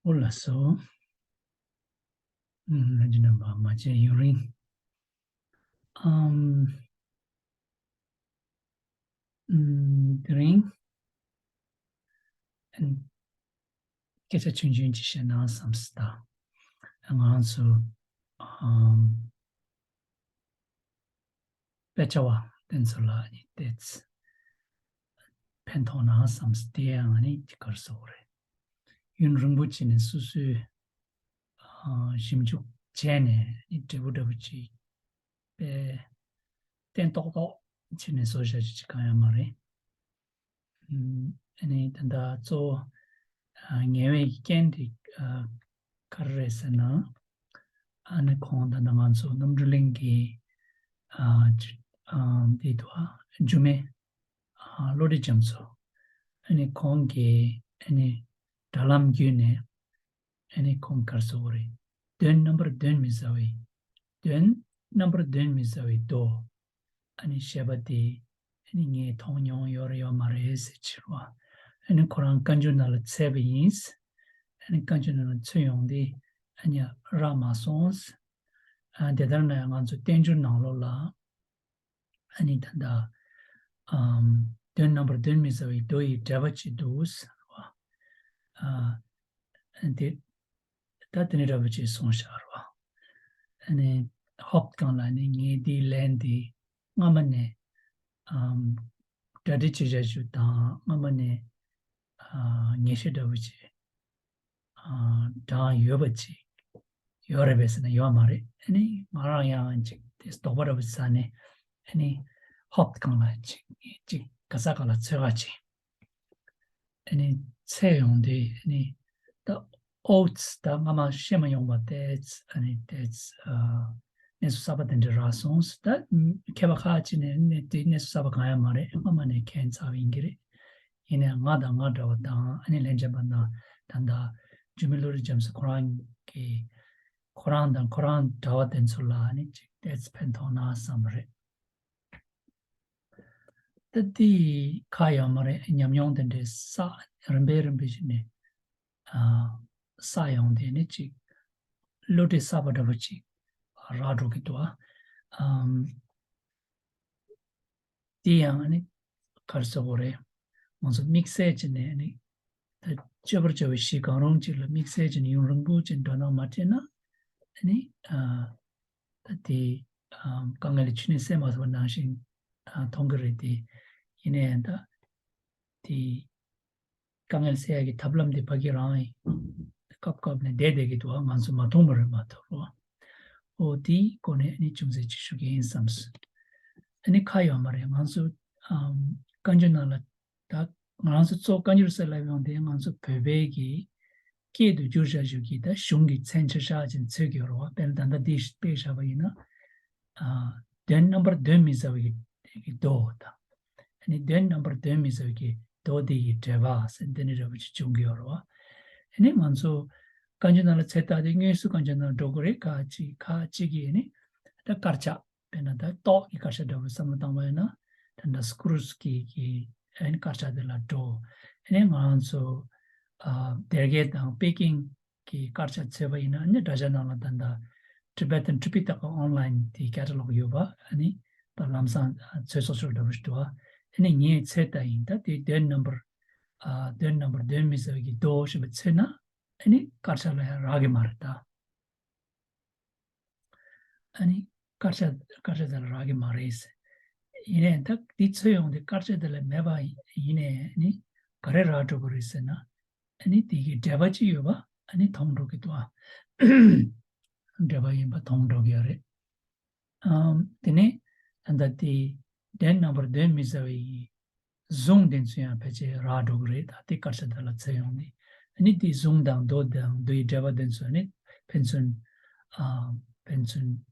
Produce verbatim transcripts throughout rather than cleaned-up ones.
འོ་ལགས་སོ། ཨུམ། ལྷན་རྒྱས་རྣམ་པ་མ་མཇལ་ཡུན་རིང་། ཨམ། ཨུམ། དེ་རིང་ཨན། སྐད་ཆ་ཆུང་ཆུང་ཅིག་བཤད་ན་བསམ་སྲིད་ད། ང་ཚོ་ཨམ། དཔེ་ཆ་བ་དེ་ཚོ་ལ་ནི་ཏོག་ཙམ་ཕན་ཐོགས་ན་བསམ་སྲིད། དེ་ཡང་ནི་ག་རེ་ཟེར་དགོས་རེད། ཡུན་རིང་པོ་བྱས་ནས་སོ་སོའི་ཨ། ཞིབ་འཇུག་བྱས་ནས་ནི་འབྲས་བུ་འདྲ་པོ་ཅིག་དཔེ་བརྟན་ཏོག་ཏོག་བྱས་ནས་བཟོ་བཞག་རྒྱུ་ཅིག་གང་ཡང་མ་རེད། ཨ་ནི་ད་ལྟ་གཙོ་བོ་ཨ། ཉེ་བའི་རྐྱེན་དེ་ཨ། ག་རེ་རེད་ཟེར་ན། ཨ་ནི་ཁོང་ད་ལྟ་ང་ཚོ་རྣམ་གྲོལ་གླིང་གི་ཨ། ཨ། འདི་དུ་ཨ། འཇུ་མི་ཨ། བློ་གྲོས་རྒྱ་མཚོ། ཨ་ནི་ཁོང་གིས་ཨ་ནི་དྲ་ལམ་བརྒྱུད་ནས་ཨ་ནི་ཁོང་ག་རེ་ཟེར་དགོས་རེད། དོན་རྣམ་པར་གདོན་མི་ཟ་བའི། དོན་རྣམ་པར་གདོན་མི་ཟ་བའི་མདོ། ཨ་ནི་ཞེས་པ་དེ་ཨ་ནི་ངས་མཐོང་མྱོང་ཡོད་རེད་ཡོད་མ་རེད་ཟེར་ཕྱིར་རོ། ཨ་ནི་ཁོ་རང་བཀའ་འགྱུར་ནང་ལ་བཙལ་བ་ཡིན། ཨ་ནི་བཀའ་འགྱུར་ནང་ལ་ཚུད་ཡོང་དུས་ཨ་ནི་རག་མ་སོང་། ཨ། དེ་ལྟར་ན་ཡང་ང་ཚོ་བསྟན་འགྱུར་ནང་ལོགས་ལ་ཨ་ནི་ད་ལྟ་ཨམ། དོན་རྣམ་པར་གདོན་མི་ཟ་བའི་མདོ་ཡི་འགྲེལ་པ་ཅིག་འདུག་ཟེར་བ། ཨ། དེ་ད་དེ་ནས་འདྲ་པོ་ཅིག་གསུངས་བཞག་རོ། ཨ་ནི་ཧོབ་སྒང་ལ་ནི་ངས་འདིའི་ལན་འདི་སྔ་མ་ནས་ཨམ། གྲ་སྒྲིག་བྱེད་བཞག་རྒྱུ་དང་སྔ་མ་ནས་ཨ། ངེས་ཤེས་འདྲ་པོ་ཅིག་ཨ། དྲངས་ཡོད་པ་ཅིག་ཡོད་རེད་པས་ཟེར་ན་ཡོད་མ་རེད། ཨ་ནི་ང་རང་ཡང་ཅིག་དེ་དོགས་པ་འདྲ་པོ་ཟ་ནས་ཨ་ནི་ཧོབ་སྒང་ལ་ཅིག་ཅིག་ག་ས་ག་ལ་འཚོལ་ག་ཅིག་ཨ་ནི་འཚོལ་ཡོང་དུས་ཨ་ནི་ད་ཨོ་ཙི་ད་སྔ་མ་ཤེས་མ་ཡོང་བ་ཏོག་ཙམ་ཨ་ནི་ཏོག་ཙམ་ཨ། གནས་ཚུལ་གསར་པ་དེ་འདྲ་རག་སོང་ཟེར། ད་མཁས་པ་ཁག་ཅིག་ནས་ནི་དེ་གནས་ཚུལ་གསར་པ་གང་ཡང་མ་རེད། སྔ་མ་ནས་མཁྱེན་ཚར་བ་ཡིན་གྱི་རེད། ཡིན་ནའང་ང་དང་ང་འདྲ་བ་དང་ཨ་ནི་ལྷན་རྒྱས་པ་དང་ད་ལྟ་འཇུ་མི་བློ་གྲོས་རྒྱ་མཚོ་ཁོ་རང་གི་ཁོ་རང་དང་ཁོ་རང་འདྲ་བ་དེ་ཚོ་ལ་ཨ་ནི་ཅིག་ཏོག་ཙམ་ཕན་ཐོགས་ན་བསམ་པ་རེད། ད་དེ་ཁག་ཡོད་མ་རེད། ཉམས་མྱོང་དེ་འདྲའི་བསགས་རིམ་པས་རིམ་པས་བྱས་ནས་ཨ། བསགས་ཡོང་དེ་ནི་ཅིག་བློ་གྲོས་གསར་པ་འདྲ་པོ་ཅིག་རག་འགྲོ་གི་འདུག་ཨ། ཨམ། དེ་ཡང་ནི་ག་རེ་ཟེར་དགོས་རེད། ང་ཚོ་དམིགས་བསལ་བྱས་ནས་ནི་ད་སྤྱོད་པར་བྱ་བའི་གཞི་གང་རུང་ཅིག་ལ་དམིགས་བསལ་བྱས་ནས་ཡུན་རིང་པོ་ཅིག་འགྲོ་སྣང་མ་སྤྲད་ན་ནི་ཨ། ད་དེ་ཨ། དཀའ་ངལ་ཆུ་ནས་བསལ་མ་ཐུབ་པ་ནང་བཞིན་ཨ། མཐོང་གི་རེད་དེ། ཡིན་ནའི་ད་དེ་དཀའ་ངལ་སེལ་ཡག་གི་ཐབས་ལམ་དེ་ཕ་གི་རང་ཡིན། སྐབས་སྐབས་ནས་བསྡད་བསྡད་ཀྱི་འདུག་ཨ། ང་ཚོ་མ་མཐོང་བ་རེད་མ་གཏོགས་རོ། ཨོ་དེའི་སྒོ་ནས་ཨ་ནི་ཅུང་ཟད་ཅིག་ཞུ་གི་ཡིན་བསམས། ཨ་ནི་ཁ་ཡོད་མ་རེད། ང་ཚོ་ཨམ། བཀའ་འགྱུར་ནང་ལ་ད་ང་རང་ཚོ་གཙོ་བོ་བཀའ་འགྱུར་ཟེར་ལབ་ཡོང་དེ་ང་ཚོ་བོད་པའི་གི་སྐད་དུ་བསྒྱུར་བཞག་བཞུགས་ཀྱི་ད་གཞུང་གི་མཚན་ཆ་བཞག་ཅིང་འཚོལ་གྱི་ཡོད་རེད་བ། དཔེར་ན་ད་ལྟ་འདི་དཔེ་བཞག་པ་ཡིན་ན། ཨ། དོན་རྣམ་པར་གདོན་མི་ཟ་བའི་གི་མདོ་དང་། ཨ་ནི་དོན་རྣམ་པར་གདོན་མི་ཟ་བའི་གི་མདོ་འདི་ཡི་འགྲེལ་པ་ཟེར་འདི་ནི་འདྲ་པོ་ཅིག་བྱུང་གི་ཡོད་རེད་བ། ཨ་ནི་ང་ཚོ་བཀའ་འགྱུར་ནང་ལ་ཚད་ལྟ་དེ་དངོས་སུ་བཀའ་འགྱུར་ནང་འགྲོ་གི་རེད། ཁ་ཅིག་ཁ་ཅིག་གིས་ནི་ད་དཀར་ཆག་དཔེར་ན་ད་ཏོག་གི་དཀར་ཆག་འདྲ་པོ་བསམ་བློ་བཏང་བ་ཡིན་ན། ད་ད་སྐུ་རུས་ཀྱི་གི་ཨ་ནི་དཀར་ཆག་དེ་ལ་འགྲོ། ཨ་ནི་ང་ཚོ་ཨ། སྡེ་དགེ་དང་པེ་ཀིང་གི་དཀར་ཆག་འཚོལ་བ་ཡིན་ན་ནི་དྲ་རྒྱ་ནང་ལ་ད་ལྟ་Tibetan Tripitaka Online དེའི་ཀེ་ཊ་ལོག་ཡོད་པ། ཨ་ནི་ད་ལམ་སང་འཚོལ་ཆོག་ཆོག་འདྲ་པོ་ཞིག་འདུག་ཨ་ནི་ངས་འཚོལ་ལྟ་ཡིན། ད་དེ་དོན་རྣམ་པར་ཨ། དོན་རྣམ་པར་གདོན་མི་ཟ་བའི་གི་མདོ་ཞེས་པ་འཚོལ་ན་ཨ་ནི་དཀར་ཆག་ལ་ཡང་རག་གི་མ་རེད་ད། ཨ་ནི་དཀར་ཆག་དཀར་ཆག་དེ་ལ་རག་གི་མ་རེད་ཟེར། ཡིན་ནའི་ད་འདི་འཚོལ་ཡོང་དུས་དཀར་ཆག་དེ་ལ་མེད་པ་ཡིན་ནའི་ཨ་ནི་ག་རེ་རག་འགྲོ་གི་རེད་ཟེར་ན། ཨ་ནི་དེ་གི་འགྲེལ་པ་ཅིག་ཡོད་པ་ཨ་ནི་མཐོང་འགྲོ་གི་འདུག་ཨ། འགྲེལ་པ་ཡིན་པ་མཐོང་འགྲོ་གི་ཡོད་རེད། ཨམ། དེ་ནས་ད་ལྟ་དེ་དོན་རྣམ་པར་གདོན་མི་ཟ་བའི་གཟུངས་དེ་ཚོ་ཡང་ཕལ་ཆེར་རག་འགྲོ་གི་རེད། ད་དེ་དཀར་ཆག་དེ་ལ་འཚོལ་ཡོང་ནས་ཨ་ནི་དེ་གཟུངས་དང་མདོ་དང་མདོ་ཡི་འགྲེལ་པ་དེ་ཚོ་ནི་ཕན་ཚུན་ཨ། ཕན་ཚུན་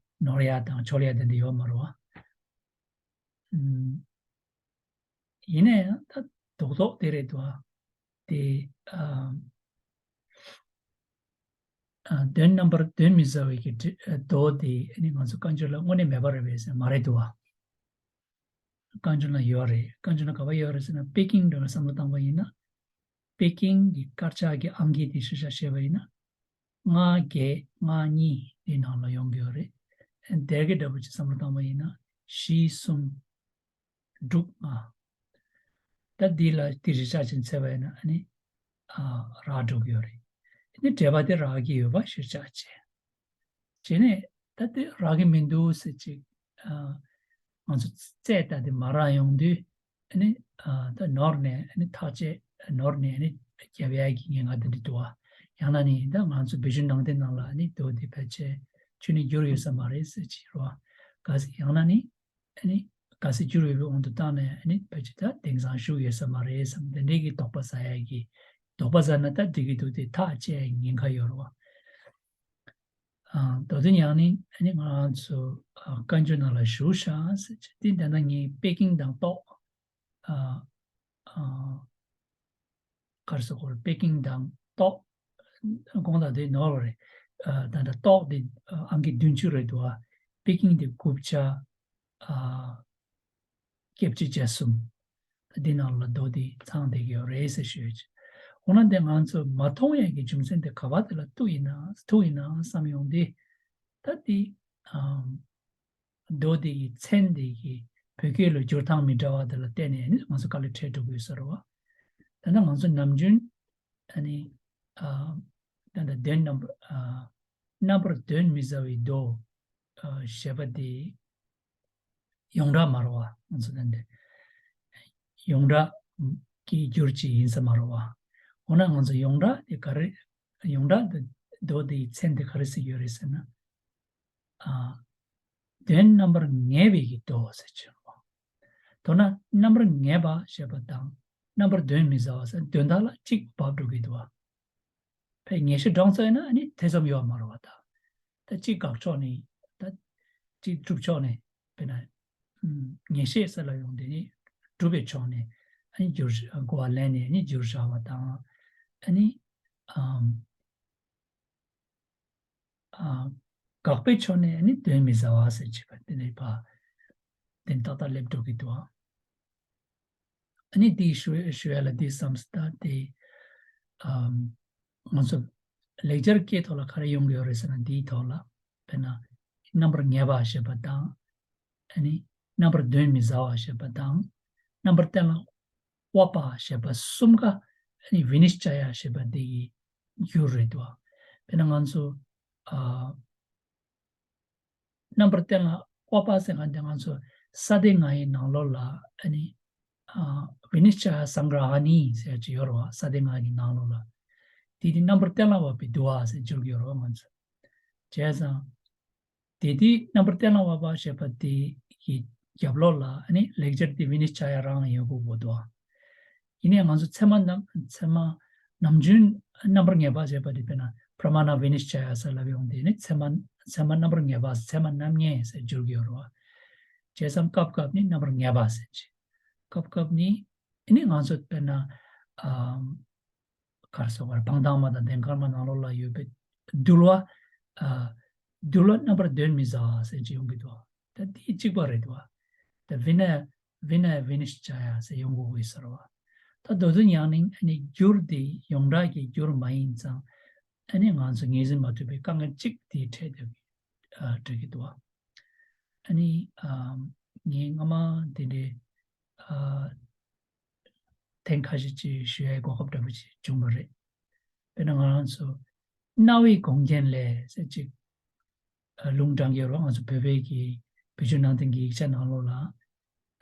ནོར་ཡ་དང་འཆོལ་ཡ་དེ་འདྲ་ཡོད་མ་རེད་བ། ཨམ། ཡིན་ན་ཡང་ད་རྡོག་རྡོག་དེ་རེད་དོ། དེ་ཨ། ཨ། དོན་རྣམ་པར་གདོན་མི་ཟ་བའི་གི་འགྲེ་ཨ། མདོ་དེ་ཨ་ནི་ང་ཚོ་བཀའ་འགྱུར་ལ་དངོས་གནས་མེད་པ་རེད་པས་ཟེར་མ་རེད་དོ། བཀའ་འགྱུར་ལ་ཡོད་རེད། བཀའ་འགྱུར་ལ་ག་པར་ཡོད་རེད་ཟེར་ན་པེ་ཀིང་འདྲ་བ་བསམ་བློ་བཏང་བ་ཡིན་ན། པེ་ཀིང་གི་དཀར་ཆག་གི་ཨང་ཀི་དེ་གཞིར་བཞག་བྱས་པ་ཡིན་ན། ལྔ་བརྒྱད་ལྔ་གཉིས་དེ་ནང་ལ་ཡོང་གི་ཡོད་རེད། སྡེར་ཁའི་འདྲ་པོ་ཅིག་བསམ་བློ་བཏང་བ་ཡིན་ན། བཞི་གསུམ། དྲུག་ལྔ། ད་འདི་ལ་དེ་གཞིར་བཞག་ཅིག་བྱས་པ་ཡིན་ན་ཨ་ནི། ཨ། རག་འགྲོ་གི་ཡོད་རེད། དེ་ནི་འགྲེལ་པ་དེ་རག་གི་ཡོད་པ་གཞིར་བཞག་བྱས། བྱས་ནས་ད་དེ་རག་གི་མི་འདུག་ཟེར་ཅིག་ཨ། ང་ཚོ་རྩད་ལྟ་དེ་མ་རག་ཡོང་དུས། ཨ་ནི། ཨ། ད་ནོར་ནས་ཨ་ནི་ཐག་བཅད། ནོར་ནས་ཨ་ནི་རྒྱབ་ཡག་གི་ཉེན་ཁ་དེ་འདྲ་འདུག་བ། ཡང་ན་ནི་ད་ང་ཚོ་བེད་སྤྱོད་ནང་དེ་ནང་ལ་ཨ་ནི་རྡོ་དེ་ཕལ་ཆེར་ཁྱོན་ནས་འགྱུར་ཡོད་ས་མ་རེད་ཟེར་ཅིག་རོ། ག་ཟེ་ཡང་ན་ནི། ཨ་ནི། ག་ཟེ་འགྱུར་ཡོད་པའི་དབང་དུ་བཏང་ནས་ཨ་ནི་ཕལ་ཆེར་ད་དེང་སང་བཞུགས་ཡོད་ས་མ་རེད་བསམ་དེ་འདྲའི་གི་དོགས་པ་ཟ་ཡག་གི། དོགས་པ་ཟ་ན་ད་འགྲིག་གི་འདུག་དེ་ཐག་བཅད་ཡག་ཉེན་ཁ་ཡོད་རེད་བ། ཨ། མདོ་དོན་ཡང་ནི་ཨ་ནི་ང་རང་ཚོ་ཨ། བཀའ་འགྱུར་ནང་ལ་བཞུགས་ཤག་ཟེར་གྱི་དེ་འདྲ་ན་ངས་པེ་ཀིང་དང་ཏོག་ཨ། ཨ། ག་རེ་ཟེར་དགོས་རེད། པེ་ཀིང་དང་ཏོག་དགོངས་དག་དེ་ནོར་བ་རེད། ཨ། ད་ལྟ་ཏོག་དེ་ཨ། ཨང་ཀི་བདུན་ཅུ་རེད་འདུག་ཨ། པེ་ཀིང་དེ་དགུ་བརྒྱ། ཨ། བརྒྱད་ཅུ་གྱ་གསུམ། འདི་ནང་ལ་རྡོ་འདི་ཚང་བསྡད་ཀྱི་ཡོད་རེད་ཟེར་ཞུས། འོ་ན་འདི་ང་ཚོ་མ་མཐོང་ཡས་ཀྱི་རྒྱུ་མཚན་དེ་ག་བ་དེ་ལ་ཐུག་ཡིན་ན་ཐུག་ཡིན་ན་བསམ་ཡོང་དུས། ད་འདི་ཨམ། རྡོ་འདི་ཡི་མཚན་འདི་གི་བོད་སྐད་ལ་བསྒྱུར་སྟངས་མི་འདྲ་བ་དེ་ལ་བརྟེན་ནས་ནི་ང་ཚོ་དཀའ་ལས་འཕྲད་འགྲོ་གི་ཡོད་ས་རེད་བ། ད་ལྟ་ང་ཚོ་ནམ་རྒྱུན་ཨ་ནི། ཨ། ད་ལྟ་དོན་རྣམ་པ། ཨ། རྣམ་པར་དོན་མི་ཟ་བའི་མདོ། ཨ། ཞེས་པ་དེ་ཡོངས་གྲགས་མ་རེད་བ། ང་ཚོ་ད་འདི་ཡོངས་གྲགས་ཀྱི་འགྱུར་ཅིག་ཡིན་ས་མ་རེད་བ། འོ་ན་ང་ཚོ་ཡོངས་གྲགས་དེ་ག་རེ། ཡོངས་གྲགས་དེ་མདོ་དེའི་མཚན་དེ་ག་རེ་ཟེར་གྱི་ཡོད་རེད་ཟེར་ན། ཨ། དོན་རྣམ་པར་ངེས་པའི་གི་མདོ་ཟེར་གྱི་ཡོད་རེད་བ། མདོར་ན་རྣམ་པར་ངེས་པ་ཞེས་པ་དང་རྣམ་པར་དོན་མི་ཟ་བ་ཟེར་དོན་དག་ལ་གཅིག་བབས་འགྲོ་གི་འདུག་བ། ཕའི་ངེས་ཤེས་འདྲོངས་ཚར་ན་ཨ་ནི་ཐེ་ཚོམ་ཡོད་མ་རེད་བ་ད། ད་གཅིག་དགག་ཕྱོགས་ནས་ད་གཅིག་སྒྲུབ་ཕྱོགས་ནས་དཔེར་ན། ཨུམ། ངེས་ཤེས་ཟེར་ལ་ཡོང་དེ་ནི་སྒྲུབ་པའི་ཕྱོགས་ནས་ཨ་ནི་འགྱུར་གོ་བ་ལེན་ནས་ཨ་ནི་འགྱུར་བཞག་པ་དང་། ཨ་ནི། ཨམ། ཨ། དགག་པའི་ཕྱོགས་ནས་ཨ་ནི་དོན་མི་ཟ་བ་ཟེར་བྱས་པ་དེ་ནས་ཕ། དེ་ཏག་ཏག་སླེབས་འགྲོ་གི་འདུག་ཨ། ཨ་ནི་འདི་ཞུ་ཞུ་ཡ་ལ་འདི་བསམ་སྟ་དེ། ཨམ། ང་ཚོ་ལེགས་སྦྱར་སྐད་ཐོག་ལ་ག་རེ་ཡོང་གི་ཡོད་རེད་ཟེར་ན་འདིའི་ཐོག་ལ། དཔེར་ན། རྣམ་པར་ངེས་པ་ཞེས་པ་དང་། ཨ་ནི། རྣམ་པར་དོན་མི་ཟ་བ་ཞེས་པ་དང་། རྣམ་པར་གཏན་ལ་དབབ་པ་ཞེས་པ་གསུམ་ཀ་ཨ་ནི་བི་ནི་ཤ་ཡ་ཞེས་པ་འདི་ཡི་འགྱུར་རེད་འདུག་དཔེར་ན་ང་ཚོ་ཨ། རྣམ་པར་གཏན་ལ་དབབ་པ་ཟེར་མཁན་དེ་ང་ཚོ་ས་སྡེ་ལྔ་ཡི་ནང་ལོགས་ལ་ཨ་ནི་ཨ། བི་ནི་ཤ་ཡ་སངྒ་ར་ཧ་ནི་ཟེར་གྱི་ཡོད་རེད་བ། ས་སྡེ་ལྔ་ཡི་ནང་ལོགས་ལ། དེ་དེ་རྣམ་པར་གཏན་ལ་དབབ་པའི་འདུལ་བ་ཟེར་བསྒྱུར་གྱི་ཡོད་རེད་བ་ང་ཚོ། བྱས་ཙང་། དེ་དེའི་རྣམ་པར་གཏན་ལ་དབབ་པ་ཞེས་པ་དེ་ཡི་རྒྱབ་ལོགས་ལ་ཨ་ནི་ལེགས་སྦྱར་དེ་བི་ནི་ཤ་ཡ་རང་ཡོད་དགོས་པོ་འདུག་ཡིན་ནའི་ང་ཚོ་ཚད་མ་རྣམ་ཚད་མ་ནམ་རྒྱུན་རྣམ་པར་ངེས་པ་ཞེས་པ་དེ་དཔེར་ན་པྲ་མ་ཎ་བི་ནི་ཤ་ཡ་ཟེར་ལབ་ཡོང་དེ་ནི་ཚད་མ་ཚད་མ་རྣམ་པར་ངེས་པ་ཚད་མ་རྣམ་ངེས་ཟེར་བསྒྱུར་གྱི་ཡོད་རེད་བ། བྱས་ཙང་སྐབས་སྐབས་ནི་རྣམ་པར་ངེས་པ་ཟེར་གྱི། སྐབས་སྐབས་ནི་ཨ་ནི་ང་ཚོ་དཔེར་ན་ཨམ། གར་སོགས་པར་བང་དང་མ་དང་ལྡན་མཁར་མ་ནང་ལོགས་ལ་ཡོད་པའི་འདུལ་བ། ཨ། འདུལ་བ་རྣམ་པར་དོན་མི་ཟ་བ་ཟེར་གྱི་ཡོང་གི་འདུག་ད་དེ་གཅིག་པ་རེད་འདུག་ད་བི་ན་བི་ན་བི་ནི་ཤ་ཡ་ཟེར་ཡོང་གི་ཡོད་ས་རེད་བ། ད་མདོ་དོན་ཡང་ནི་ཨ་ནི་འགྱུར་དེ་ཡོངས་གྲགས་ཀྱི་འགྱུར་མ་ཡིན་ཙང་ཨ་ནི་ང་ཚོ་ངོས་འཛིན་མ་ཐུབ་པའི་དཀའ་ངལ་གཅིག་དེ་འཕྲད་འདུག་ཨ། འགྲིག་གི་འདུག་ཨ་ནི་ཨ། ངས་སྔ་མ་དེ་འདྲའི་ཨ། ཐེངས་ཁ་ཤས་ཅིག་ཞུ་ཡའི་གོ་སྐབས་འདྲ་པོ་ཅིག་བྱུང་བ་རེད། དཔེར་ན་ང་རང་ཚོ་རྣ་བའི་སྒོང་རྒྱན་ལས་ཟེར་ཅིག་ཨ། ལུང་དྲངས་ཡོད་རེད་བ། ང་ཚོ་བོད་པའི་གི་བོད་བརྒྱུད་ནང་བསྟན་གྱི་ཡིག་ཆ་ནང་ལོགས་ལ་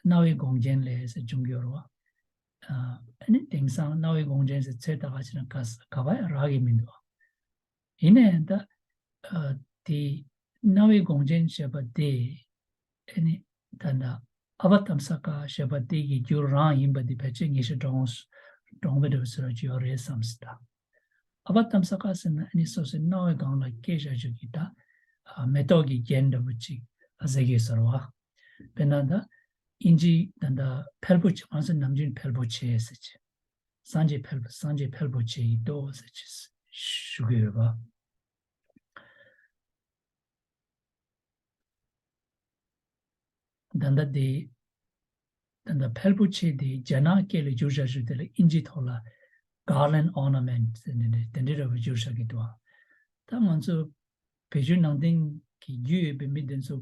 རྣ་བའི་སྒོང་རྒྱན་ལས་ཟེར་བྱུང་ཡོད་རེད་བ། ཨ། ཨ་ནི་དེང་སང་རྣ་བའི་སྒོང་རྒྱན་ཟེར་ཚོད་ལྟ་ག་ཕྱིན་ན་ག་ས་ག་བ་ཡང་རག་གི་མི་འདུག་ཡིན་ནའི་ད་ཨ། དེ་རྣ་བའི་སྒོང་ཆེན་ཞེས་པ་དེ་ཨ་ནི་ད་ལྟ་ཨ་བ་ཏམ་ས་ཀ་ཞེས་པ་དེ་གི་རྒྱུ་རང་ཡིན་པ་དེ་ཕལ་ཆེར་ངེས་ཤེས་འདྲོངས་འདྲོངས་པའི་འདྲ་བོ་ཟེར་བ་ཅིག་ཡོད་རེད་བསམ་སྲིད་ད། ཨ་བ་ཏམ་ས་ཀ་ཟེར་ན་ཨ་ནི་སོ་སོའི་རྣ་བའི་སྒང་ལ་སྐྱེས་བཞག་རྒྱུ་གི་ད་ཨ། མེ་ཏོག་གི་རྒྱན་འདྲ་བོ་ཅིག་ཨ། ཟེར་གི་ཟེར་བ། དཔེར་ན་ད་ཨིན་ཇི་ད་ད་ཕལ་པོ་ཆེ་ང་ཚོ་ནམ་རྒྱུན་ཕལ་པོ་ཆེ་ཟེར་ཅིག་སངས་རྒྱས་ཕལ་པོ་སངས་རྒྱས་ཕལ་པོ་ཆེ་ཡི་མདོ་ཟེར་ཅིག་ཞུ་གི་ཡོད་པ། ད་ལྟ་དེ་ད་ལྟ་ཕལ་པོ་ཆེ་དེ་རྒྱ་ནག་སྐད་ལ་བསྒྱུར་བྱ་ཞུ་དེ་ལ་ཨིན་ཇི་ཐོག་ལ་ garland ornament ཟེར་འདི་འདྲ་དེ་འདྲ་ར་བ་བསྒྱུར་བཞག་གི་འདུག་ད་ང་ཚོ་བོད་བརྒྱུད་ནང་བསྟན་གྱི་རྒྱུས་ཡོད་པའི་མི་དེ་ཚོ་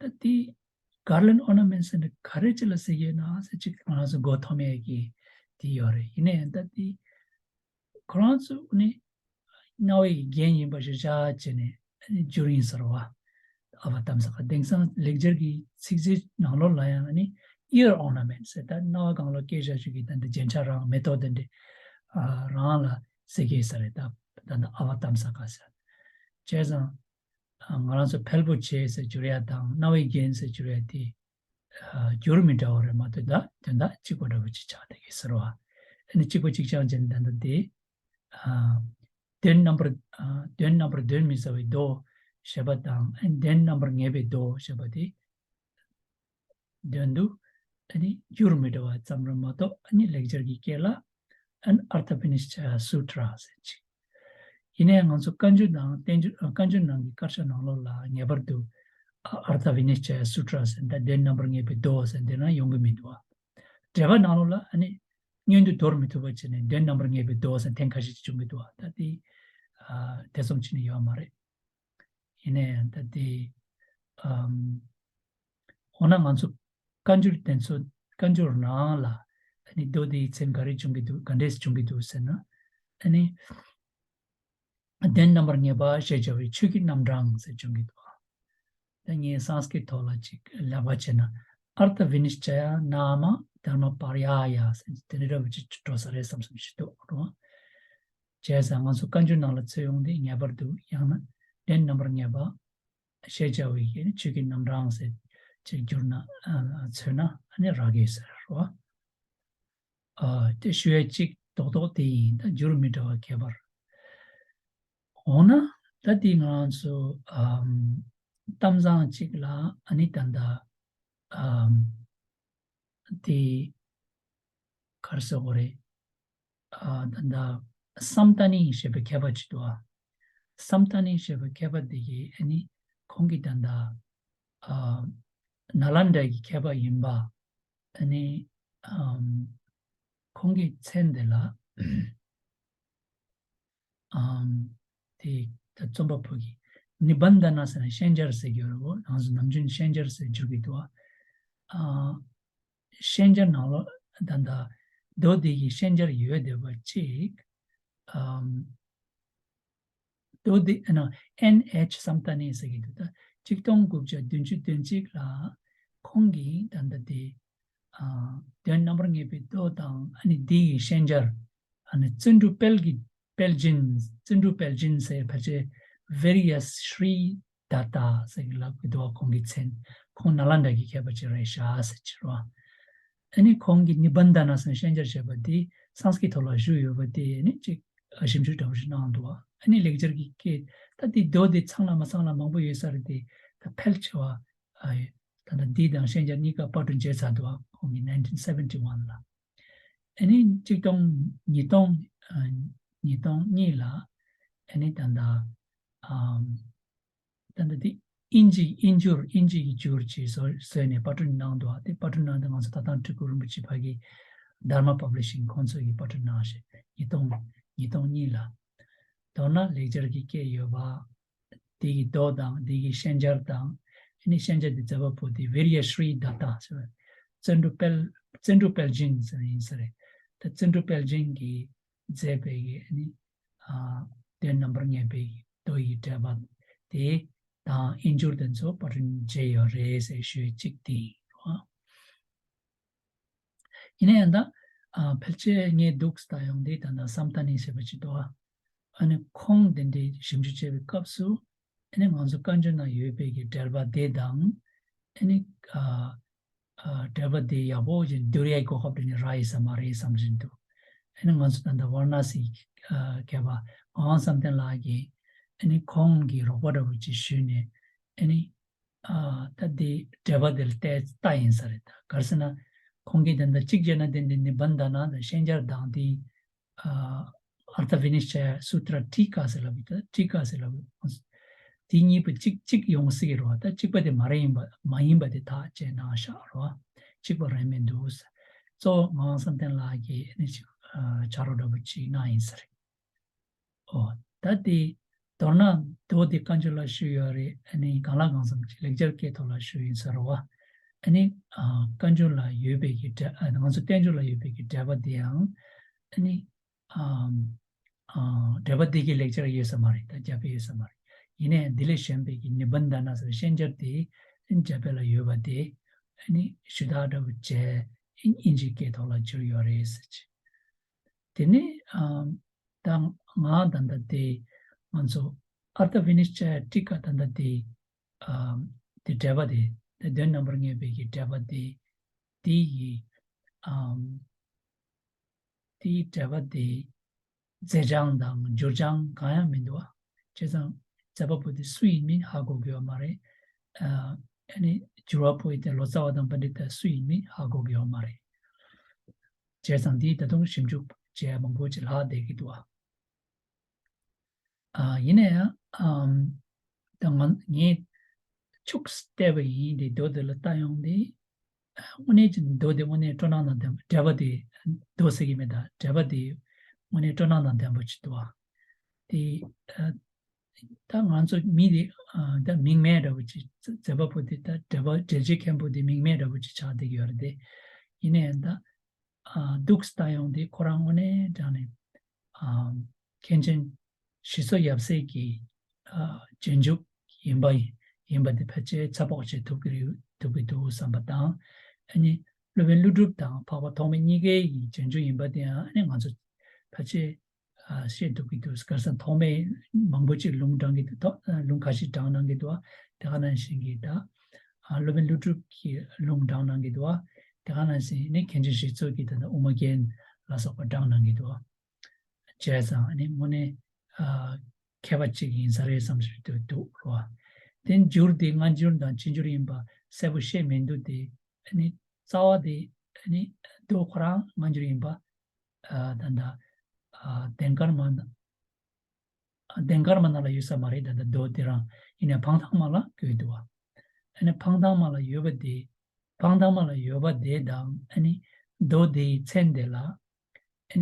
ད་དེ་garland ornament ཟེར་ནས་ག་རེ་ཅི་ལ་ཟེར་གྱི་ཡོད་ན་ཟེར་ཅིག་ང་རང་ཚོ་མགོ་འཐོམ་ཡས་ཀྱི་དེ་ཡོད་རེད། ཡིན་ནའི་ད་དེ་ཁོ་རང་ཚོ་ནི་རྣ་བའི་རྒྱན་ཡིན་པ་ཞིག་བཞག་བྱས་ནས་བསྒྱུར་ཡིན་ཟེར་བ། ཨ་བ་དམ་ས་ཀ། དེང་སང་ལེགས་སྦྱར་གྱི་ཚིག་མཛོད་ནང་ལོགས་ལ་ཡང་ནི་ear ornament ཟེར་ད་རྣ་བ་སྒང་ལོགས་སྐྱེས་བཞག་ཞིག་གི་ད་འདི་རྒྱན་ཆ་རང་མེ་ཏོག་དེ་འདྲ་ཨ་རང་ལ་ཟེར་གྱི་ས་རེད། ད་ད་ད་ཨ་བ་དམ་ས་ཀ་ཟེར། བྱས་ཙང་ཨ་ང་རང་ཚོ་ཕལ་པོ་ཆེ་ཟེར་བསྒྱུར་ཡ་དང་རྣ་བའི་རྒྱན་ཟེར་བསྒྱུར་ཡ་དེ་ཨ་འགྱུར་མི་འདྲ་བ་རེད་མ་གཏོགས་ད་དོན་དག་གཅིག་པ་འདྲ་བོ་ཅིག་ཆགས་བསྡད་ཀྱི་ཟེར་བ། ཨ་ནི་གཅིག་པ་གཅིག་རྐྱང་ཅན་ད་ལྟ་དེ་ཨ་དོན་རྣམ་པར་ཨ་དོན་རྣམ་པར་གདོན་མི་ཟ་བའི་མདོ་ཞེས་པ་དང་ཨ་ནི་དོན་རྣམ་པར་ངེས་པའི་མདོ་ཞེས་པ་དེ་དོན་དུ་ཨ་ནི་འགྱུར་མི་འདྲ་བ་ཙམ་རེད་མ་གཏོགས་ཨ་ནི་ལེགས་སྦྱར་གྱི་སྐད་ལ་ཨ་ནི་ཨར་ཐ་བི་ནི་ཤ་ཆ་ཡ་སུ་ཏྲ་ཟེར་ཅིག་ཡིན་ནའི་ང་ཚོ་བཀའ་འགྱུར་དང་བསྟན་འགྱུར་ཨ་བཀའ་འགྱུར་ནང་གི་དཀར་ཆག་ནང་ལོགས་ལ་ངེས་པར་དུ་ཨ་ཨར་ཐ་བི་ནི་ཤ་ཆ་ཡ་སུ་ཏྲ་ཟེར་ད་དོན་རྣམ་པར་ངེས་པའི་མདོ་ཟེར་འདི་ན་ཡོང་གི་མི་འདུག་བ། འགྲེལ་པ་ནང་ལོགས་ལ་ཨ་ནི་མངོན་དུ་དོར་མི་ཐུབ་པ་བྱས་ནས་དོན་རྣམ་པར་ངེས་པའི་མདོ་ཟེར་ཐེངས་ཁ་ཤས་ཅིག་བྱུང་གི་འདུག་བ། ད་དེ་ཨ་ཐེ་ཚོམ་བྱས་ནས་ཡོད་མ་རེད། ཡིན་ནའི་ད་དེ་ཨམ་འོ་ན་ང་ཚོ་བཀའ་འགྱུར་དེ་ཚོ་བཀའ་འགྱུར་ནང་ལ་ཨ་ནི་མདོ་དེའི་མཚན་ག་རེ་བྱུང་གི་འདུག་ག་འདྲས་བྱུང་གི་འདུག་ཟེར་ན་ཨ་ནི་དོན་རྣམ་པར་ངེས་པ་ཞེས་བྱ་བའི་ཆོས་ཀྱི་རྣམ་གྲངས་ཟེར་བྱུང་གི་འདུག་ད་ངས་སཾ་སྐྲྀ་ཏ་ཐོག་ལ་ཅིག་ལབ་པ་བྱས་ན་ཨར་ཐ་བི་ནི་ཤ་ཆ་ཡ་ནཱ་མ་དྷརྨ་པར་ཡ་ཡ་ཟེར་དེ་འདྲ་འདྲ་བོ་ཅིག་འགྲོ་ས་རེད་བསམ་བསམ་ཞིག་འདུག་རུང་། བྱས་ཙང་ང་ཚོ་བཀའ་འགྱུར་ནང་ལ་ཚུད་ཡོང་དུས་ངེས་པར་དུ་ཡང་ན་དོན་རྣམ་པར་ངེས་པ་ཞེས་བྱ་བའི་ཆོས་ཀྱི་རྣམ་གྲངས་ཟེར་ཅིག་བསྒྱུར་ན་ཨ་ཚུད་ན་ཨ་ནི་རག་གི་ཟེར་རོ། ཨ་དེ་ཞུ་ཡས་གཅིག་རྡོག་རྡོག་དེ་ཡིན། ད་འགྱུར་མི་འདྲ་བ་ཁྱད་པར། འོ་ན་ད་དེ་ང་ཚོ་ཨམ་གཏམ་བཟང་གཅིག་ལ་ཨ་ནི་ད་ད་ཨམ་དེ་ག་རེ་ཟེར་དགོས་རེད། ཨ་ད་ད་སཾ་ཏཱ་ནི་ཞེས་པའི་མཁས་པ་ཅིག་འདུག་ཨ། སཾ་ཏཱ་ནི་ཞེས་པའི་མཁས་པ་འདི་གིས་ཨ་ནི་ཁོང་གིས་ད་ད་ཨ་ནཱ་ལནྡཱ་གི་མཁས་པ་ཡིན་པ་ཨ་ནི་ཨམ་ཁོང་གི་མཚན་དེ་ལ་ཨམ་དེ་ད་རྩོམ་པ་པོ་གིས་ནི་བན་དྷ་ན་ཟེར་ན་ཤན་སྦྱར་ཟེར་གྱི་ཡོད་རེད་བོ། རང་ཚོ་ནམ་རྒྱུན་ཤན་སྦྱར་ཟེར་བསྒྱུར་གྱི་འདུག་ཨ། ཨ་ཤན་སྦྱར་ནང་ལོགས་ད་ད་མདོ་འདི་གི་ཤན་སྦྱར་ཡོད་བསྡད་པ་གཅིག་ཨམ་མདོ་འདི་ཨ་ན་ཨེན་ཨེཆ་སཾ་ཏཱ་ནི་ཟེར་གྱི་འདུག་ད་གཅིག་སྟོང་དགུ་བརྒྱ་བདུན་ཅུ་དོན་གཅིག་ལ་ཁོང་གིས་ད་ལྟ་དེ་ཨ་དོན་རྣམ་པར་ངེས་པའི་མདོ་དང་ཨ་ནི་འདི་ཡི་ཤན་སྦྱར་ཨ་ནི་བརྩོན་འགྲུས་དཔལ་གྱི་དཔལ་སྦྱིན། བརྩོན་འགྲུས་དཔལ་སྦྱིན་ཟེར་ཕལ་ཆེར་བིར་ཡ་ཤྲི་དཱ་ཏཱ་ཟེར་གྱི་ལབ་ཀྱི་འདུག་བ། ཁོང་གི་མཚན། ཁོང་ནཱ་ལནྡཱ་གི་མཁས་པ་ཅིག་རེད་ཤག་ཟེར་གྱི་རེད་བ། ཨ་ནི་ཁོང་གིས་ནི་བན་དྷ་ན་ཟེར་ཤན་སྦྱར་བྱས་པ་དེ་སཾ་སྐྲྀ་ཏ་ཐོག་ལ་བཞུགས་ཡོད་པ་དེ་ཨ་ནི་ཅིག་ཞིབ་འཇུག་འདྲ་བོ་ཞིག་གནང་འདུག་བ། ཨ་ནི་ལེགས་སྦྱར་གྱི་སྐད་ད་དེ་མདོ་དེ་ཚང་ལ་མ་ཚང་ལ་མང་པོ་ཡོད་ས་རེད་དེ། ད་ཕལ་ཆེ་བ་ཨ་ད་ད་འདི་དང་ཤན་སྦྱར་གཉིས་ཀ་པར་སྐྲུན་བྱས་ཚར་འདུག་བ། ཁོང་གིས་ནའིན་ཊིན་སེ་བེན་ཊི་ཝན་ལ། ཨ་ནི་གཅིག་སྟོང་ཉིས་སྟོང་ཨ་ཉིས་སྟོང་གཉིས་ལ་ཨ་ནི་ད་ལྟ་ཨམ་ད་ལྟ་དེ་དབྱིན་ཇི་དབྱིན་འགྱུར་དབྱིན་ཇི་གི་འགྱུར་གྱིས་བཟོ་བཟོས་ནས་པར་སྐྲུན་གནང་འདུག་བ། དེ་པར་སྐྲུན་གནང་དེ་ང་ཚོ་ད་ཐང་སྤྲུལ་སྐུ་རིན་པོ་ཆེ་ཕ་གི་དྷརྨ་པབ་ལི་ཤིང་ཁོང་ཚོ་གིས་པར་སྐྲུན་གནང་ཞེས་ཉིས་སྟོང་ཉིས་སྟོང་གཉིས་ལ། མདོར་ན་ལེགས་སྦྱར་གྱི་སྐད་ཡོད་པ། དེ་གི་མདོ་དང་དེ་གི་ཤན་སྦྱར་དང་། ཨ་ནི་ཤན་སྦྱར་དེ་མཛད་པ་པོ་དེ་བིར་ཡ་ཤྲི་དཱ་ཏཱ་ཟེར་བ། བརྩོན་འགྲུས་དཔལ་བརྩོན་འགྲུས་དཔལ་སྦྱིན་ཟེར་བ་ཡིན་ས་རེད། ད་བརྩོན་འགྲུས་དཔལ་སྦྱིན་གྱིས་མཛད་པའི་གི་ཨ་ནི་ཨ་དོན་རྣམ་པར་ངེས་པའི་མདོ་ཡི་འགྲེལ་པ་དེ་དང་དབྱིན་འགྱུར་དེ་ཚོ་པར་སྐྲུན་བྱས་ཡོད་རེད་ཟེར་ཞུ་ཡས་གཅིག་དེ་ཡིན་རོ། ཡིན་ན་ཡང་ད་ཨ་ཕལ་ཆེར་ངས་འདུག་ལྟ་ཡོང་དུས་ད་ལྟ་སཾ་ཏཱ་ནི་ཟེར་བ་ཅིག་འདུག་ཨ། ཨ་ནི་ཁོང་དེ་འདྲའི་ཞིབ་འཇུག་བྱེད་པའི་སྐབས་སུ་ཨ་ནི་ང་ཚོ་བཀའ་འགྱུར་ནང་ཡོད་པའི་གི་འགྲེལ་པ་དེ་དང་ཨ་ནི་ཨ་ཨ་འགྲེལ་པ་དེ་ཡག་པོ་ཅིག་བསྡུར་ཡའི་གོ་སྐབས་དེ་ནི་རག་ཡོད་ས་མ་རེད་བསམ་བཞིན་འདུག་ཨ་ནི་ང་ཚོ་ད་ལྟ་ཝཱ་ར་ཎ་སིའི་ཨ་མཁས་པ་ངག་དབང་བསམ་གཏན་ལགས་ཀྱིས་ཨ་ནི་ཁོང་གི་རོགས་པ་འདྲ་བོ་ཅིག་ཞུས་ནས་ཨ་ནི། ཨ་ད་འདི་འགྲེལ་པ་འདི་ལ་བལྟས་ལྟ་ཡིན་ས་རེད། ད་ག་རེ་ཟེར་ན་ཁོང་གིས་ད་ལྟ་གཅིག་བྱས་ན་དེ་འདི་ནི་བན་དྷ་ན་དང་ཤན་སྦྱར་དང་དེ་ཨ་ཨར་ཐ་བི་ནི་ཤ་ཆ་ཡ་སུ་ཏྲ་ཊི་ཀ་ཟེར་ལབ་ཡོད། ད་ཊི་ཀ་ཟེར་ལབ་ཡོད། དེ་གཉིས་པོ་གཅིག་གཅིག་ཡོང་སྲིད་ཀྱི་རེད་བ། ད་གཅིག་པ་དེ་མ་རེད་ཡིན་པ་མ་ཡིན་པ་དེ་ཐག་བཅད་གནང་བཞག་རེད་བ། གཅིག་པ་རེད་མི་འདུག་ཟེར། གཙོ་བོ་ངག་དབང་བསམ་གཏན་ལགས་ཀྱིས་ཨ་ནི་ཅིག་ ཨ་ཆ་རོགས་འདྲ་པོ་ཅིག་གནང་ཡིན་ས་རེད། ཨོ། ད་དེ་མདོར་ན་མདོ་དེ་བཀའ་འགྱུར་ལ་ཞུས་ཡོད་རེད། ཨ་ནི་གང་ལ་གང་འཚམ་ཅིག་ལེགས་སྦྱར་སྐད་ཐོག་ལ་ཞུས་ཡིན་ས་རེད་བ། ཨ་ནི་ཨ་བཀའ་འགྱུར་ལ་ཡོད་པའི་གི་འགྲེལ་ཨ་ང་ཚོ་བསྟན་འགྱུར་ལ་ཡོད་པའི་གི་འགྲེལ་པ་དེའང་ཨ་ནི་ཨམ། ཨ་འགྲེལ་པ་འདི་གི་ལེགས་སྦྱར་ཡོད་ས་མ་རེད། ད་རྒྱ་བོད་ཡོད་ས་མ་རེད། ཡིན་ནའི་འདི་ལས་གཞན་པའི་གི་ནི་བན་དྷ་ན་ཟེར་བའི་ཤན་སྦྱར་དེ་རྒྱ་བོད་ལ་ཡོད་པ་དེ་ཨ་ནི་ཞུ་དག་འདྲ་པོ་བྱས་དབྱིན་ཇིའི་སྐད་ཐོག་ལ་བསྒྱུར་ཡོད་རེད་ཟེར་གྱི། དེ་ནི་ཨམ། ད་ང་ད་ལྟ་དེ་ང་ཚོ་ཨར་ཐ་བི་ནི་ཤ་ཡ་ཊི་ཀ་ད་ལྟ་དེ་ཨམ། དེ་འགྲེལ་པ་དེ་དེ་དོན་རྣམ་པར་ངེས་པའི་གི་འགྲེལ་པ་དེ་དེ་ཡི་ཨམ། དེའི་འགྲེལ་པ་དེ་མཛད་བྱང་དང་འགྱུར་བྱང་གང་ཡང་མི་འདུག་བ། བྱས་ཙང་མཛད་པ་པོ་དེ་སུ་ཡིན་མིན་ཧ་གོ་གི་ཡོད་མ་རེད། ཨ་ནི་འགྱུར་བ་པོ་ཡི་དེ་ལོ་ཙཱ་བ་དང་པཎྜི་ཏ་སུ་ཡིན་མིན་ཧ་གོ་གི་ཡོད་མ་རེད། བྱས་ཙང་འདི་ད་དུང་ཞིབ་འཇུག་བྱས་མང་པོ་ཅིག་ལྷག་བསྡད་ཀྱི་འདུག་བ། ཨ་ཡིན་ན་ཡང་ཨམ། ད་ང་ངས་ཕྱུགས་བལྟས་པ་ཡིན་དེ་མདོ་དེ་ལ་ལྟ་ཡོང་དེ། དངོས་གནས་ཀྱི་མདོ་དེ་དངོས་གནས་སྤྲོ་སྣང་དང་ལྡན་པ་འགྲེལ་པ་དེ་མདོ་ཟེར་གྱི་མེད་ད་འགྲེལ་པ་དེ་དངོས་གནས་སྤྲོ་སྣང་དང་ལྡན་པ་ཅིག་འདུག་བ། དེ་ཨ། ད་ང་ཚོ་མི་དེ་ཨ་ད་མིང་མེད་འདྲ་པོ་ཅིག་མཛད་པ་པོ་དེ་ད་འགྲེལ་པ་འགྲེལ་བྱེད་མཁན་པོ་དེ་མིང་མེད་འདྲ་པོ་ཅིག་ཆགས་བསྡད་ཀྱི་ཡོད་རེད་དེ། ཡིན་ན་ཡང་ད་ཨ་འདུག་སེ་ལྟ་ཡོང་དེ་ཁོ་རང་དངོས་གནས་དྲང་གནས་ཨ་མཁན་ཆེན་ཞི་འཚོ་ཡབ་སྲས་ཀྱི་ཨ་རྗེས་འཇུག་ཡིན་པ་ཡིན་པ་དེ་ཕལ་ཆེར་ཚ་དཔོག་བྱེད་ཐུབ་ཀྱི་རེད་ཐུབ་ཀྱི་འདུག་བསམ་པ་དང་། ཨ་ནི་སློབ་དཔོན་ཀླུ་སྒྲུབ་དང་འཕགས་པ་ཐོགས་མེད་གཉིས་ཀའི་ཡི་རྗེས་འཇུག་ཡིན་པ་དེའང་ཨ་ནི་ང་ཚོ་ཕལ་ཆེར་ཨ་ཤེས་ཐུབ་ཀྱི་འདུག་ག་རེ་ཟེར་ན་ཐོགས་མེད་མང་པོ་ཅིག་ལུང་དྲངས་ཀྱི་འདུག་ཐོག་ལུང་ཁ་ཤས་དྲངས་གནང་གི་འདུག་དེ་ག་ནང་བཞིན་གྱི་ད་ཨ་སློབ་དཔོན་ཀླུ་སྒྲུབ་ཀྱི་ལུང་དྲངས་གནང་གི་འདུག་དེ་ག་ནང་བཞིན་ནི་མཁན་ཆེན་ཞི་འཚོ་གིས་ད་ལྟ་དབུ་མ་རྒྱན་ལ་སོགས་པ་དྲངས་གནང་གི་འདུག་བྱས་ཙང་ཨ་ནི་དངོས་གནས་ཨ་མཁས་པ་གཅིག་ཡིན་ས་རེད་བསམ་ཞིག་ཏུ་འདུག་རོ། དེ་འགྱུར་དེ་སྔ་འགྱུར་དང་ཕྱི་འགྱུར་ཡིན་པ་གསལ་པོ་ཤེས་མི་འདུག་དེ་ཨ་ནི་རྩ་བ་དེ་ཨ་ནི་མདོ་ཁོ་རང་སྔ་འགྱུར་ཡིན་པ་ཨ་ད་ལྟ་ཨ་ལྡན་དཀར་མ་ན་ལྡན་དཀར་མ་ནང་ལ་ཡོད་ས་མ་རེད། ད་ལྟ་མདོ་དེ་རང་ཡིན་ན་འཕང་ཐང་མ་ལ་བཀོད་འདུག་བ། ཨ་ནི་འཕང་ཐང་མ་ལ་ཡོད་པ་དེ་འཕང་ཐང་མ་ལ་ཡོད་པ་དེ་དང་ཨ་ནི་མདོ་དེའི་མཚན་དེ་ལ་ཨ་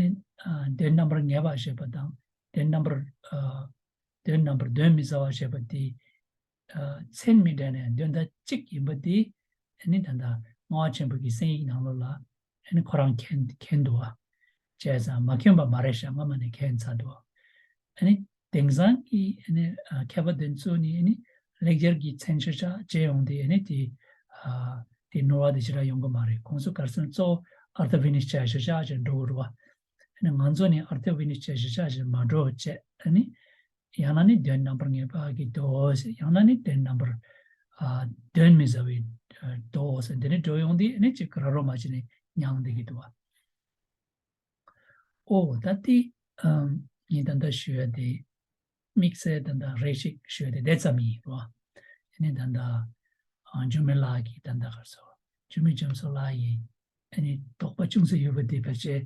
ནི་ཨ་དོན་རྣམ་པར་ངེས་པ་ཞེས་པ་དང་དོན་རྣམ་པར་ཨ་དོན་རྣམ་པར་གདོན་མི་ཟ་བ་ཞེས་པ་དེ་ཨ་མཚན་མི་འདྲ་ནས་དོན་དག་གཅིག་ཡིན་པ་དེ་ཨ་ནི་ད་ལྟ་སྨྲ་བ་ཆེན་པོ་གི་གསན་ཡིག་ནང་ལོགས་ལ་ཨ་ནི་ཁོ་རང་མཁྱེན་མཁྱེན་འདུག་བ། བྱས་ཙང་མ་མཁྱེན་པ་མ་རེད་ཤག་སྔ་མ་ནས་མཁྱེན་ཚར་འདུག་ཨ་ནི་དེང་སང་གི་ཨ་ནི་ཨ་མཁས་པ་དེ་ཚོ་ནི་ཨ་ནི་ལེགས་སྦྱར་གྱི་མཚན་ཤ་ཤ་བརྗེ་ཡོང་དུས་ཨ་ནི་དེ་ཨ་དེ་ནོར་བ་དེ་ཞེ་དྲག་ཡོང་གི་མ་རེད། ཁོང་ཚོ་ག་རེ་ཟེར་ན་གཙོ་བོ་ཨར་ཐ་བི་ནི་ཤ་ཡ་ཤ་ཤ་ཅེས་འགྲོ་གི་རེད་བ། ཨ་ནི་ང་ཚོ་ནི་ཨར་ཐ་བི་ནི་ཤ་ཡ་ཤ་ཤ་ཅེས་མ་འགྲོ་བྱས་ཨ་ནི་ཡང་ན་ནི་དོན་རྣམ་པར་ངེས་པ་གི་མདོ་ཟེར། ཡང་ན་ནི་དོན་རྣམ་པར་ཨ་གདོན་མི་ཟ་བའི་མདོ་ཟེར་འདི་ནི་འགྲོ་ཡོང་དུས་ཨ་ནི་ཅིག་ར་རོ་མ་བྱས་ནས་མྱངས་བསྡད་ཀྱི་འདུག་བ། ཨོ་ད་དེ་ཨམ་ངས་ད་ལྟ་ཞུ་ཡ་དེ་དམིགས་བསལ་ད་ལྟ་རེ་ཞིག་ཞུ་ཡ་དེ་དེ་ཙམ་ཡིན་རོ། ཨ་ནི་ད་ལྟ་ཨ་འཇུ་མི་ལགས་ཀྱིས་ད་ལྟ་ག་རེ་ཟེར། འཇུ་མི་འཇམ་སོ་ལགས་ཡིས་ཨ་ནི་དོགས་པ་ཅུང་ཟད་ཡོད་པ་དེ་ཕལ་ཆེར་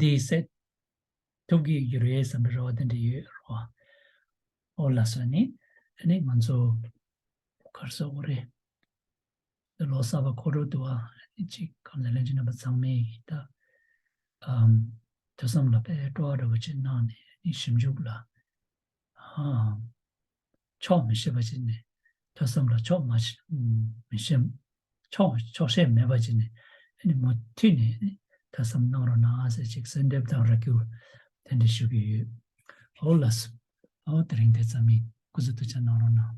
འདི་སེལ་ཐུབ་ཀྱི་ཡོད་རེད་བསམ་པའི་རེ་བ་དེ་འདྲ་ཡོད་རོ། ཨོ་ལགས་སོ། ཨ་ནི་ཨ་ནི་ང་ཚོ་ག་རེ་ཟེར་དགོས་རེད། ལོ་གསར་པ་འཁོར་རོགས་འདུག་ཨ་ནི་གཅིག་གམ་ལས་ལྷན་རྒྱས་རྣམ་པ་ཚང་མས་ཡིན་ད་ཨམ་ཐོས་བསམ་ལ་དཔེ་སྤྲོ་བ་འདྲ་བོ་ཅིག་གནང་ནས་ཨ་ནི་ཞིབ་འཇུག་ལ་ཨམ་ཆོག་མི་ཤེས་པ་ཅིག་ནས་ཐོས་བསམ་ལ་ཆོག་མ་ཤེས་མི་ཤེས་ཆོག་ཆོག་ཤེས་མེད་པ་ཅིག་ནས་ཨ་ནི་མུ་མཐུད་ནས་ཨ་ནི་ཐོས་བསམ་གནང་རོགས་གནང་ཟེར་ཅིག་གསོལ་འདེབས་དང་ར་སྐུལ་དེ་འདྲ་ཞུ་གི་ཡོད། ཨོ་ལགས་སོ། ཨོ་དེ་རིང་དེ་ཙམ་ཡིན། སྐུ་གཟུགས་ཐུགས་ཅག་གནང་རོགས་གནང་།